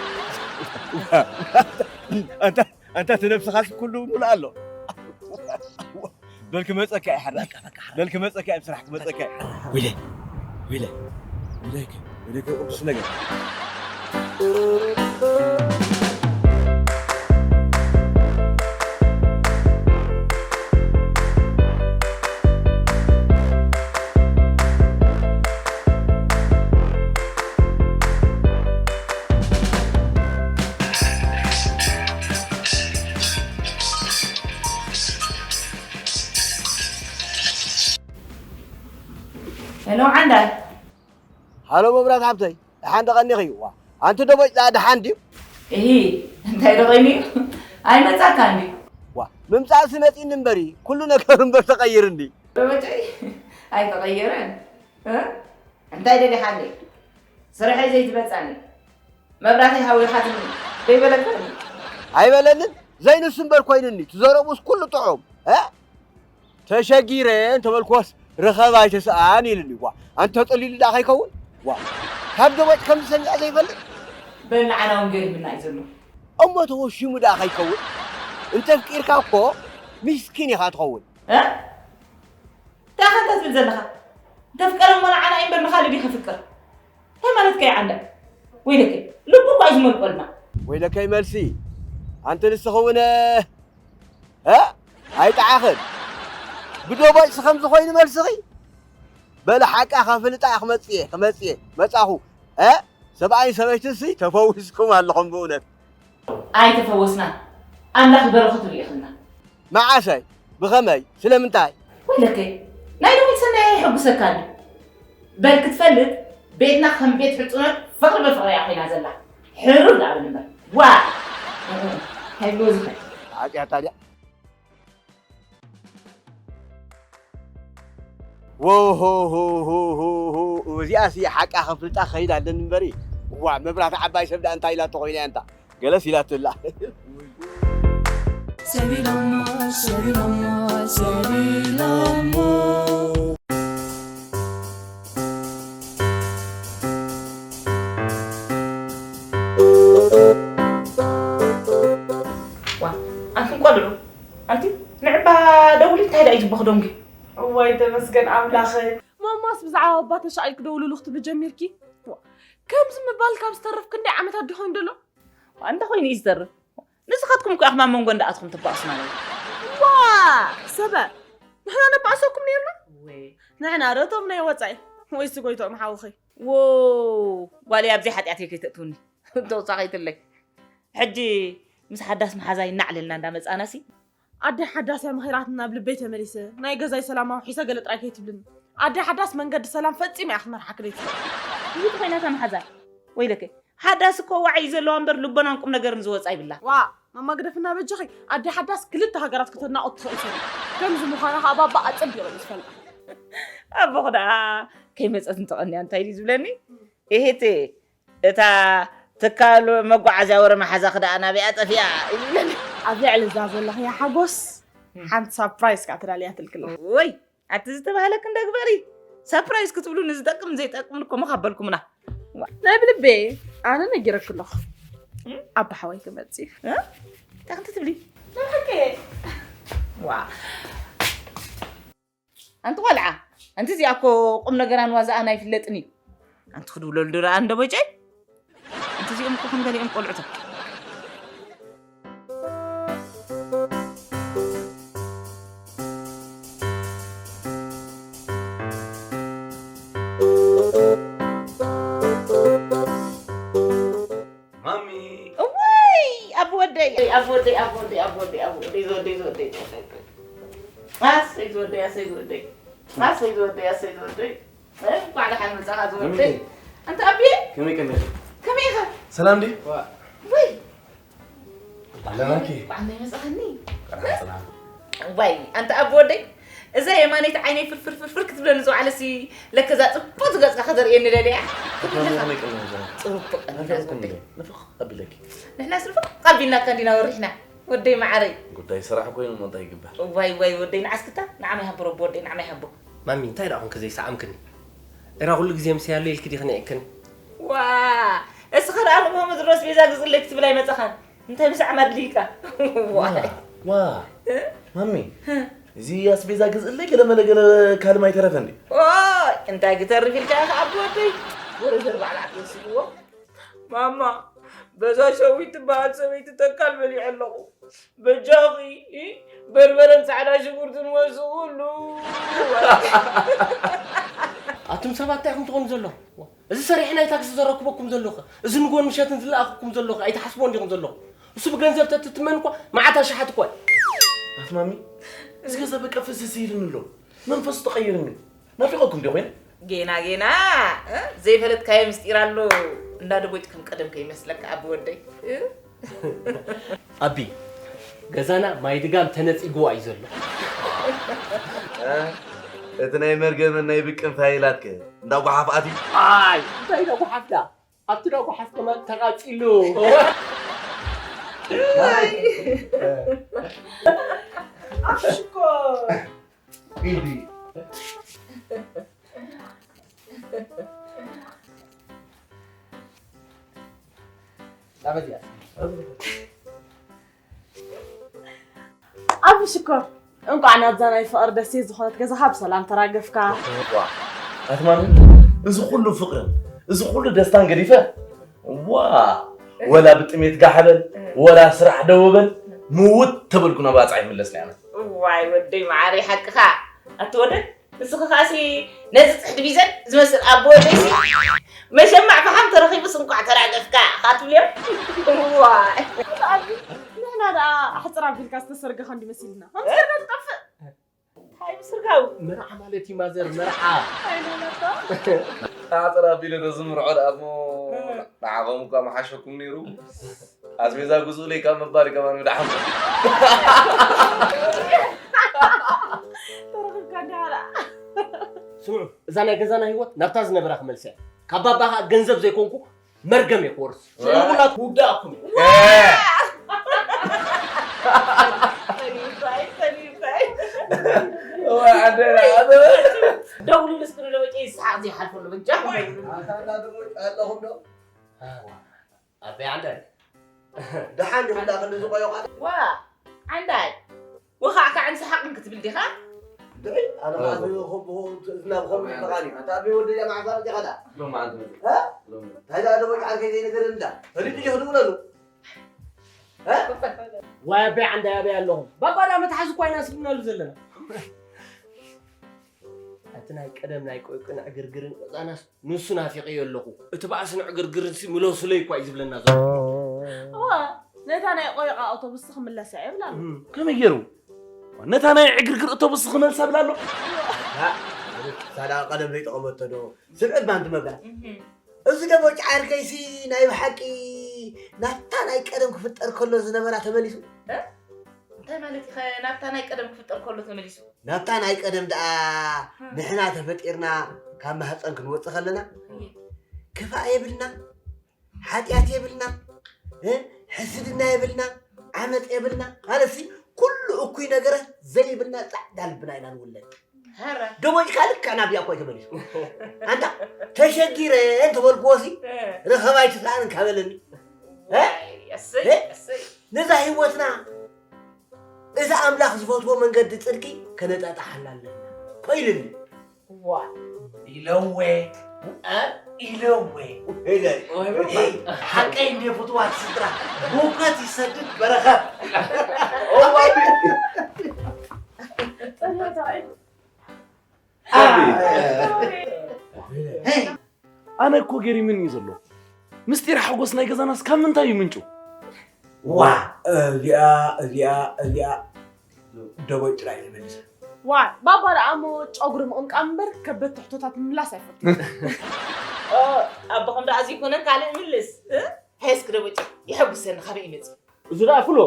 ኣንታ፣ ኣንታ እቲ ነብስኻስ ኩሉ ሙሉእ ኣሎ። በል ክመጸካ እየ ሓራይ። በቃ፣ በቃ፣ ሓራይ። በል ክመጸካ እየ፣ ኣብ ስራሕ ክመጸካ እየ። ወይለ፣ ወይለ፣ ወይለከ፣ ወይለከ ቅዱስ ነገር። ሄሎ ዓንዳይ። ሃሎ መብራት ሓብተይ፣ ደሓን ዶ ቀኒኺ? ዋ፣ ኣንቲ ደቦጭ ደኣ ደሓን ድዩ? እሂ፣ እንታይ ዶ ቐይኑ እዩ? ኣይመጻካን ድዩ? ዋ፣ ምምጻእሲ መጺእኒ እምበሪ፣ ኩሉ ነገሩ እምበር ተቐይሩ እንዲ። ደቦጨይ ኣይተቐየረን። እ? እንታይ ደሊኻለይ? ስርሐይ ዘይትመጻኒ። መብራተይ ሃዊኻትኒ ደይበለካኒ? ኣይበለንን፣ ዘይንሱ እምበር ኮይኑኒ፣ ትዘረቡስ ኩሉ ጥዑም። እ? ተሸጊረ እንተበልክዎስ ርኸብ ኣይተስኣን ኢሉኒ። ዋ፣ ኣንተ ተጸሊሉ ደኣ ከይከውን? ዋ፣ ካብ ደቦጭ ከም ዝሰሚዐ ዘይፈልጥ? በል ንዓና እውን ገሪምና እዩ ዘሎ። እሞ ተወሺሙ ደኣ ከይከውን? እንተ ኣፍቂርካ እኮ ሚስኪን ኢኻ ትኸውን። እ? እንታይ ኢኻ እንተ ትብል ዘለኻ? እንተፍቀረ እሞ ንዓና እዩ እምበር ንኻልእ ድዩ ከፍቅር? እንታይ ማለትካ እዩ ዓንዳይ? ወይለከይ፣ ልቡ እኳ እዩ ዝመልቆልና። ወይለከይ መልሲ፣ ኣንቲ ንስኺ እውን፣ እ? ኣይጠዓኽን። ብደቦጭሲ ከምዚ ኮይኑ መልስኺ? በለ ሓቃ ከፍልጣ እየ ክመጽእ እየ፣ ክመጽእ እየ። መጻኹ። እ? ሰብኣይን ሰበይትንሲ ተፈዊስኩም ኣለኹም ብእውነት። ኣይተፈወስናን። ኣምላኽ በረኸቱ ልኢኽልና። መዓሰይ? ብኸመይ? ስለምንታይ? ወይለከይ፣ ናይ ሎሚ ሰናይ የሐጉሰካ ድዩ? በል ክትፈልጥ፣ ቤትና ከም ቤት ሕጽኖት ፍቕሪ ብፍቕሪ እያ ኮይና ዘላ። ሕሩር ደኣ በል እምበር። ዋ! እንታይ ብሎ ዝኸ? ሓጢኣታ ድያ? ሆሆሆሆሆሆ፣ እዚኣሲ ሓቃ ከፍልጣ ከይድ ኣለኒ እምበሪ። እዋ፣ መብራት ዓባይ ሰብ ደኣ እንታይ ኢላቶ ኮይና እያ እንታ? ገለስ ኢላቶ ኣላ። ሰቢሎሞ፣ ሰቢሎሞ፣ ሰቢሎሞ። ዋ፣ ኣንቱም ቆልዑ፣ ኣንቲ ንዕባ ደውሊ እንታይ ደኣ እዩ ዝበኽ ደንጉ? እዋይ ተመስገን ኣምላኸ። ማማስ ብዛዕባ ኣባ ተሻቒል ክደውሉሉ ክትብሊ ጀሚርኪ? ዋ፣ ከምዚ ምባል ካብ ዝተርፍ ክንደይ ዓመታት ድኾን ደሎ? ዋ፣ እንተ ኾይኑ እዩ ዝተርፍ። ንስኻትኩም እኮ ኢኹም ኣብ መንጎ እንዳኣትኹም ትባእሱና ነይሩ። ዋ፣ ሰበ፣ ንሕና ነባእሰኩም ነይርና? ወይ። ንሕና ዶ እቶም ናይ ወጻኢ? ወይስ ጎይትኦም ሓውኺ? ዎ፣ ጓለይ ኣብዘይ ሓጢኣተይ ከይተእትውኒ። ተወሳኺትለይ። ሕጂ ምስ ሓዳስ መሓዛይ እናዕለልና እንዳመጻእናሲ። ኣደይ ሓዳስ እያ መኺራትና ኣብ ልበይ ተመሊሰ። ናይ ገዛይ ሰላም ኣውሒሰ ገለ ጥራይ ከይትብልኒ። ኣደይ ሓዳስ መንገዲ ሰላም ፈጺማ እያ ክትመርሓኪ ደይትኽእል። ይህት ኮይና እታ መሓዛ። ወይለከ። ሓዳስ እኮ ዋዒ እዩ ዘለዋ እምበር ልቦናን ቁም ነገርን ዝወጻ ይብላ። ዋ፣ ማማ ግደፍና በጃኺ። ኣደይ ሓዳስ ክልተ ሃገራት ከተናቑት ትኽእል ሰብ። ከምዚ ምዃና ኸኣ ባባ ኣጸቢቑ እዩ ዝፈልጣ። ኣቦኹ ደኣ ከይመጸት እንተቐንያ እንታይ ድዩ ዝብለኒ? እህት፣ እታ ትካል መጓዓዝያ ወረ መሓዛኺ ደኣ ናበይኣ ጠፊኣ እዩ ዝብለኒ። ኣብ ልዕሊ እዛ ዘለኽያ ሓጎስ እም። ሓንቲ ሳፕራይዝ ከኣ ተዳልያትልኪ ኣላ። ወይ፣ ኣቲ ዝተባህለኪ እንደ ግበሪ። ሳፕራይዝ ክትብሉኒ ዝጠቅም ዘይጠቅም እኮ ምኻበልኩምና። ናይ ብልቤ ኣነ ነጊረኪ ኣለኹ። እም? ኣባ ሓወይ ክመጽእ እዩ። እ? እንታይ ክንተ ትብሊ? ናይ ብሓቂ? ዋ። ኣንቲ ቆልዓ፣ ኣንቲ እዚኣ እኮ ቁም ነገራን ዋዛኣን ኣይፍለጥን እዩ። ኣንቲ ክድውለሉ ዶ ደኣ እንደ ቦጨ? ኣንቲ እዚኦም እኮ ከም ገሊኦም ቆልዑ እቶም። ማሚ። እወይ፣ ኣብ ወደይ፣ ኣብ ወደይ፣ ኣብ ወደይ፣ ኣብ ወደይ፣ ኣብ ወደይ፣ ዝወደይ፣ ዝወደይ፣ ዝወደይ። ኣሰይ ዝወደይ፣ ኣሰይ ዝወደይ። ኣሰይ ዝወደይ፣ ኣሰይ ዝወደይ። እ፣ እንኳዕ ደሓን መጻኻ ዝወደይ። ከመይ? ኣንተ ኣቢየ? ከመይ ቀኒኺ? ከመይ ኢኻ? ሰላም ድዩ? ዋ። ወይ። ኣለናኪ። እንኳዕ ደሓን መጻኻኒ። ቀርሓ ጽና። ዋይ፣ ኣንተ ኣቦ ወደይ፣ እዛ የማነይቲ ዓይነይ ፍርፍር ፍርፍር ክትብለኒ ዝወዓለሲ፣ ለከ እዛ ጽብቕቲ ገጽካ ከዘርእየኒ ደልያ። ከመይ፣ ከመይ ቀኒኺ? ጽቡቕ ቀኒኻ እንታይ ዝወደይ። ኮንኩ? ንፍቕ ኣቢለኪ። ንሕናስ ንፍቕ ኣቢልናካ እንዲና ወሪሕና። ወደይ መዓረይ። ጉዳይ ስራሕ ኮይኑ እሞ እንታይ ይግበር? ዋይ፣ ዋይ፣ ወደይ ንዓስክታ፣ ንዓመይ ሃቦ ረቢ ወደይ፣ ንዓመይ ሃቦ። ማሚ፣ እንታይ ደኣ ኮንኪ ዘይሰዓምክኒ? ኤራ ኩሉ ግዜ ምስይ ኣሎ ኢልኪ ዲኺ ንዒክኒ? ዋ፣ እስኻ ደኣ ንግሆ ምድሪ ኣስቤዛ ግዝእለይ ክትብል ኣይመጻኻን። እንታይ ምስዓም ኣድልይካ? ዋ፣ ዋይ። ዋ፣ እ? ማሚ፣ እ? እዚ ኣስቤዛ ግዝእለይ ገለ መለ ገለ ካልም ኣይተረፈን ድዩ? ኦይ፣ እንታይ ክተርፍ ኢልካ ኢኻ ኣቦ ወደይ? ወረ ዘርባዕላዕ ትወስድዎ? ማማ፣ በዛ ሸዊት ትበሃል ሰበይቲ ተካል በሊዐ ኣለኹ። በጃኺ፣ እ? በርበረን ጻዕዳ ሽጉርትን ወስኹሉ። ኣቱም ሰባት እንታይ ኢኹም ትኾኑ ዘለኹም? እዚ ሰሪሐ ናይ ታክሲ ዘረክበኩም ዘለኹ፣ እዚ ንጎን ምሸትን ዝለኣኽኩም ዘለኹ ኣይትሓስቦ እንዲኹም ዘለኹ። እሱ ብገንዘብ ተትትመን እኳ መዓት ኣሽሓት እኳ እዩ። ኣቲ ማሚ፣ እዚ ገዛ በቃ ፍስስ ኢሉኒ ኣሎ። መንፈሱ ተቐይርኒ። ናፊቐኩም ዲኹም? ጌና ጌና፣ እ? ዘይፈለጥካዮ ምስጢር ኣሎ። እንዳ ደቦጭ ከም ቀደም ከይመስለካ ኣቢ ወደይ። እ? ኣቢ፣ ገዛና ማይ ድጋም ተነጺግዋ እዩ ዘሎ። እ? እቲ ናይ መርገምን ናይ ብቅን ፋይላትከ እንዳ ጓሓፍ ኣትዩ? ኣይ፣ እንታይ ኢለ ጓሓፍዳ? ኣብቲ ዳ ጓሓፍ ከማን ተቓጺሉ። ኣይ። ኣፍ ሽኮር። ኢዲ። ኣቢ ሽኮር፣ እንቋዕ ናብዛ ናይ ፍቕሪ ደሴት ዝኾነት ገዛኻ ብሰላም ተራገፍካ። ዋ፣ ኣትማን፣ እዚ ኩሉ ፍቕርን እዚ ኩሉ ደስታን ገዲፈ፣ ዋ፣ ወላ ብጥሜት ጋሕ በል፣ ወላ ስራሕ ደው በል፣ ምውት ተበልኩ ናብ ኣጻ ይምለስ ኣነ። ዋይ ወደይ መዓረይ ሓቅኻ። ኣቲ ወደ ንስኺ ከኣሲ ነዚ ጽሕዲ ቢዘን ዝመስል ኣቦ ወደይሲ መሸማዕ ፈሓም ተረኺቡስ እንቋዕ ተራገፍካ ኢኻ ትብልዮም። ዋይ። ኣቢ፣ ንሕና ደኣ ኣሕጽር ኣቢልካ ዝተሰርገኻ እንዲ መሲልና። ከም ሰርገ ትጠፍእ። እንታይ ምስርጋው? መርዓ ማለት እዩ ማዘር፣ መርዓ። ኣይነነቶ። ኣሕጽር ኣቢለ ዶ ዝምርዖ ደኣ እሞ ንዓኹም እኳ ምሓሸኩም ነይሩ። ኣስቤዛ ግዝኡለይ ካብ ምባል ከማን ምድሓንኩም። ተረኺብካ እንዲኻ ደኣ። ስምዑ፣ እዛ ናይ ገዛና ህይወት ናብታ ዝነበራ ክመልሳ እየ። ካብ ባባ ኸኣ ገንዘብ ዘይኮንኩ መርገም እየ ክወርስ። ስለዚ ኩላ ክውዳእኩም እየ። ደውሉ ልስክሪ ለወጪ ይስሓቅ ዘይሓልፈሉ በጃ። ኣታ እንዳ ደሞጭ ኣለኹም ዶ? ኣበይ ዓንዳይ? ደሓን ዲኹም ዳ ክንዲ ዝቆየቋ? ዋ ዓንዳይ፣ ወኻዕካዕን ሰሓቕን ክትብል ዲኻ? ድዒ ኣነ ኸዓ ዝኸብኹ ትእዝና ብኸምኡ ይበቓኒ። ኣታ ኣበይ ወደያ መዓዛ መፂኻ ዳ? ሎሚ ዓንዲ መፂ። እ? ሎሚ። እንታይ ደኣ ደሞጭ ዓርከይ ዘይነገረኒ ዳ? ፈሊጡ ዲኹ ድውለሉ? እ? ዋይ ኣበይ ዓንዳይ ኣበይ ኣለኹም? ባባ ደኣ መትሓዚ እኳ ኢና ስኢንናሉ ዘለና። እቲ ናይ ቀደም ናይ ቆይቅን ዕግርግርን ቀዛናስ ንሱ ናፊቐዮ ኣለኹ። እቲ ባእስን ዕግርግርንሲ ምለሱለይ እኳ እዩ ዝብለና ዘሎ። እዋ፣ ነታ ናይ ቆይቃ ኣውቶቡስ ክምለሳ ይብላ ኣሎ። እም፣ ከመይ ገይሩ? ነታ ናይ ዕግርግር ኣውቶቡስ ክመልሳ ብላ ኣሎ። ሳላ ቀደም ዘይጠቐመቶ ዶ? ስምዒት ባንድ መብራት። እም። እዚ ደሞ ጫርከይሲ ናይ ብሓቂ ናብታ ናይ ቀደም ክፍጠር ከሎ ዝነበራ ተመሊሱ። እ? እንታይ ማለት ኢኸ ናብታ ናይ ቀደም ክፍጠር ከሎ ተመሊሱ? ናብታ ናይ ቀደም ደኣ እም። ንሕና ተፈጢርና ካብ ማህፀን ክንወፅእ ከለና እየ። ክፋእ የብልና፣ ሓጢኣት የብልና፣ እ? ሕስድና የብልና፣ ዓመፅ የብልና። ማለትሲ ኩሉ እኩይ ነገራት ዘይብልና ፃዕዳ ልብና ኢና ንውለድ። ሀረ። ደሞጭካ ልክዕ ናብዚኣ እኮ እዩ ተመሊሱ። ኣንታ ተሸጊረ እንተበልክዎሲ እ። ረኸባ ኣይትስኣን እንካበለኒ። እ? ኣይ፣ እሰይ፣ እ? እሰይ። ነዛ ህይወትና እዛ ኣምላኽ ዝፈትዎ መንገዲ ጽድቂ ከነጣጥሓላ ኣለና እኮ ኢልኒ። ዋ። ኢለወ፣ እ? ኢለወ። ኢለ። ወይ በቃ። ሄይ፣ ሓቀይ እንደ ፍትዋት ስድራ፣ ሙቀት ይሰድድ በረኸት። ጸሎት ኣይ። ኣቤት። ሄይ። ኣነ እኮ ገሪምኒ እዩ ዘሎ። ምስጢር ሓጎስ ናይ ገዛናስ ካብ ምንታይ እዩ ምንጩ? ዋ፣ እዚኣ፣ እዚኣ፣ እዚኣ ደቦጭ ጥራይ እዩ መልሳ። ዋ፣ ባባ ደኣ እሞ ጨጉሪ ምቕምቃም እምበር ከበድቲ ሕቶታት ምምላስ ኣይፈቱን። ኦ፣ ኣቦኹም ደኣ እዚ ይኮነን ካልእ ይምልስ፣ እ? ሄስክ ደቦጭ፣ የሐጉሰኒ፣ ካበይ ይመጽእ? እዚ ደኣ ፍሎ፣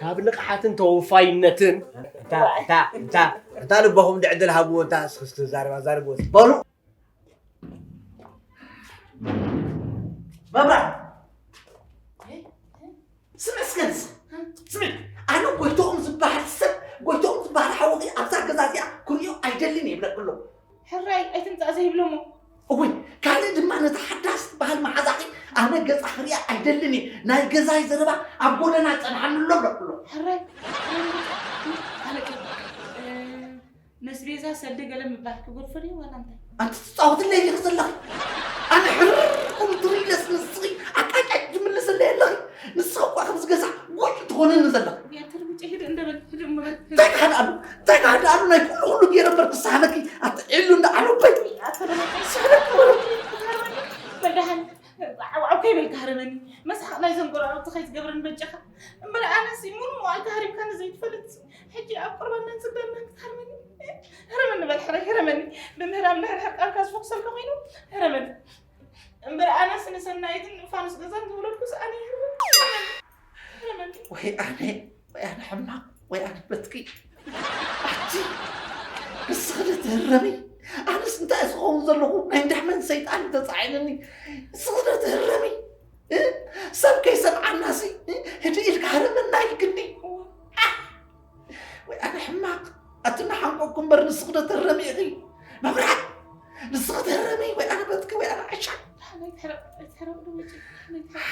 ካብ ንቕሓትን ተወፋይነትን። እንታ፣ እንታ፣ እንታ፣ እንታ ልቦኹም ድዕድል ሃብዎ፣ እንታ እስኪ፣ እስኪ ዛረባ፣ ዛረብዎ እስኪ። በሉ። መብራት። ስምዒ እስከ ንስ-፣ ስምዒ፣ ኣነ ጎይትኦም ዝበሃል ሰብ፣ ጎይትኦም ዝበሃል ሓውኺ ኣብዛ ገዛ እዚኣ ክርእዮ ኣይደልን እየ ይብለኪ ኣሎ። ሕራይ ኣይትምጻእ ዘይብሎ እሞ። እወ፣ ካልእ ድማ ነታ ሓዳስ ትበሃል መሓዛኺ ኣነ ገጻ ክርእያ ኣይደልን እየ። ናይ ገዛይ ዘረባ ኣብ ጎደና ጸንሓኒ ኣሎ ብለኪ ኣሎ። ሕራይ፣ ኣለቂ፣ እ፣ ነስቤዛ ሰልዲ ገለ ምባል ክጎድፎ ድዩ ዋላ እንታይ? ኣንቲ ትጻወትለይ ዲኺ ዘለኺ? ኣነ ሕርር ክብል ትርኢ ኢለስ ንስኺ ኣቃጫጭ ትምልስለይ ኣለኺ። ንስኺ እኳ ከምዚ ገዛ ጎጭ ትኾነኒ ዘለኺ። ያ ተርብጭ ሂድ እንደ በል፣ ሂድ እሞ በል። እንታይ ክሓድኣሉ? እንታይ ክሓድኣሉ? ናይ ኩሉ ኩሉ ገይረ እምበር ክሰሓበኪ ኣትዒሉ እንዳ ዓለበይ። ያ ተርብጭ ሰሓበኪ እምበር። በል ደሓን፣ ዓው ዓው ከይበልካ ህረመኒ። መስሓቕ ናይዘን ጎረባብቲ ከይትገብረን በጃኻ። እምበር ኣነስ ሙሉ መዋዕል ተሃሪምካኒ ዘይትፈልጥ። ሕጂ ኣብ ቁርባናን ስግዳናን ክትሃርመኒ? ህረመኒ በል ሕራይ፣ ህረመኒ። ብምህራም እንድሕር ሕርቃንካ ዝፈኩሰልካ ኮይኑ፣ ህረመኒ። እምበር ኣነስ ንሰናይትን ንፋኑስ ገዛን ዝወለድኩስ ኣነ እየ። ህረመኒ። ህረመኒ። ወይ ኣነ፣ ወይ ኣነ ሕማቕ፣ ወይ ኣነ በትኪ። ኣቲ፣ ንስኺ ዶ ትህረሚ? ኣነስ እንታይ ዝኸውን ዘለኹ? ናይ እንዳሕመን ሰይጣን ተጻዒኑኒ። ንስኺ ዶ ትህረሚ? እ? ሰብ ከይሰምዓናሲ፣ እ? ህድእ ኢልካ ህረመና ኢልክኒ። ኣሕ! ወይ ኣነ ሕማቕ፣ ኣቲ እናሓንቆኩ እምበር ንስኺ ዶ ትህረሚ ኢኺ? መብራት! ንስኺ ትህረሚ ወይ ኣነ በትኪ ወይ ኣነ ዓሻ? ኣይትሕረቕ፣ ኣይትሕረቕ፣ ደሞጨ፣ ኣይትሕረቕ።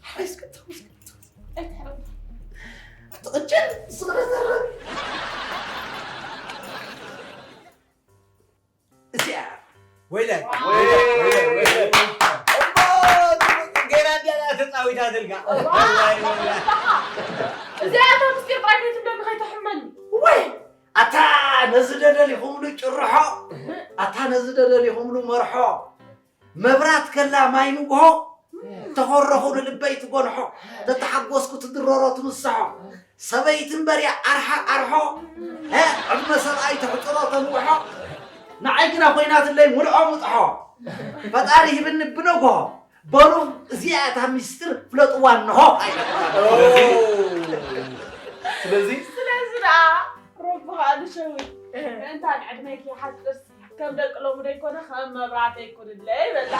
ሓራይ እስከ ተው፣ እስከ ተው። ኣይትሕረቕ። ኣቲ ቅጭን፣ ንስኺ ዶ ትህረሚ? እዚኣ ወይለይ፣ ወይለይ፣ ወይለይ፣ ወይለይ። እሞ፣ ጌና እንድያ ተጻዊታትልካ። ዋይ፣ ዋይ፣ ዋይ። እዚኣ እታ ምስጢር ጥራይ ከይትብለኒ ከይተሕመኒ። ወይ፣ ኣታ ነዚ ደደሊኹምሉ ጭርሖ፣ ኣታ ነዚ ደደሊኹምሉ መርሖ፣ መብራት ከላ ማይ ንግሆ፣ ተኾረኹ ንልበይ ትጎንሖ፣ ተተሓጎስኩ ትድረሮ ትምስሖ። ሰበይቲ እምበር እያ ኣርሓ ኣርሖ፣ እ፣ ዕድመ ሰብኣይ ተሕፅሮ ተንውሖ። ንዓይ ግና ኮይናትለይ ሙልዖ ምጥሖ። ፈጣሪ ሂብኒ ብነግሆ፣ በሉ እዚኣ እታ ሚስጥር ፍለጥዋ እንሆ ኣይበልኩ። ስለዚ ስለዚ ደኣ ረቢ ኸኣ ንሸዊ ምእንታን ዕድመኪ ሓፅርሲ ከም ደቂ ሎሚ ዶ ይኮነ ከም መብራህተይ ኩንለይ በላ።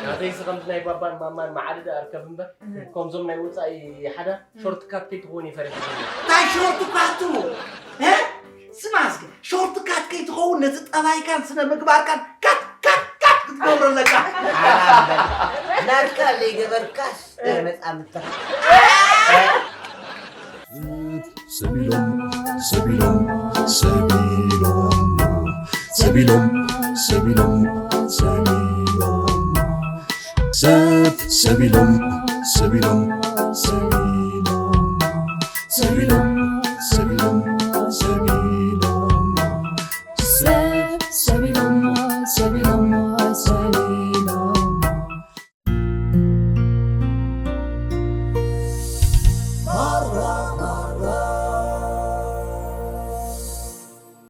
ናተይስ ከምዚ ናይ ባባን ማማን መዓልደ ኣርከብ እምበር ከምዞም ናይ ወፃኢ ሓዳር ሾርት ካት ከይትኾን ይፈርሕ። እንታይ ሾርት ካቱ? እ? ስማ እስኪ ሾርት ካት ከይትኸውን ነቲ ጠባይካን ስነ ምግባርካን ካት ካት ካት ክትገብሮ ኣለካ። ናትካ ዘይገበርካስ መፃምድትኻ ሰቢሎም ሰቢሎም ሰቢሎም ሰቢሎም ሰቢሎም ሰቢሎም ሰብ ሰቢሎም ሰቢሎም ሰቢሎም ሰቢሎም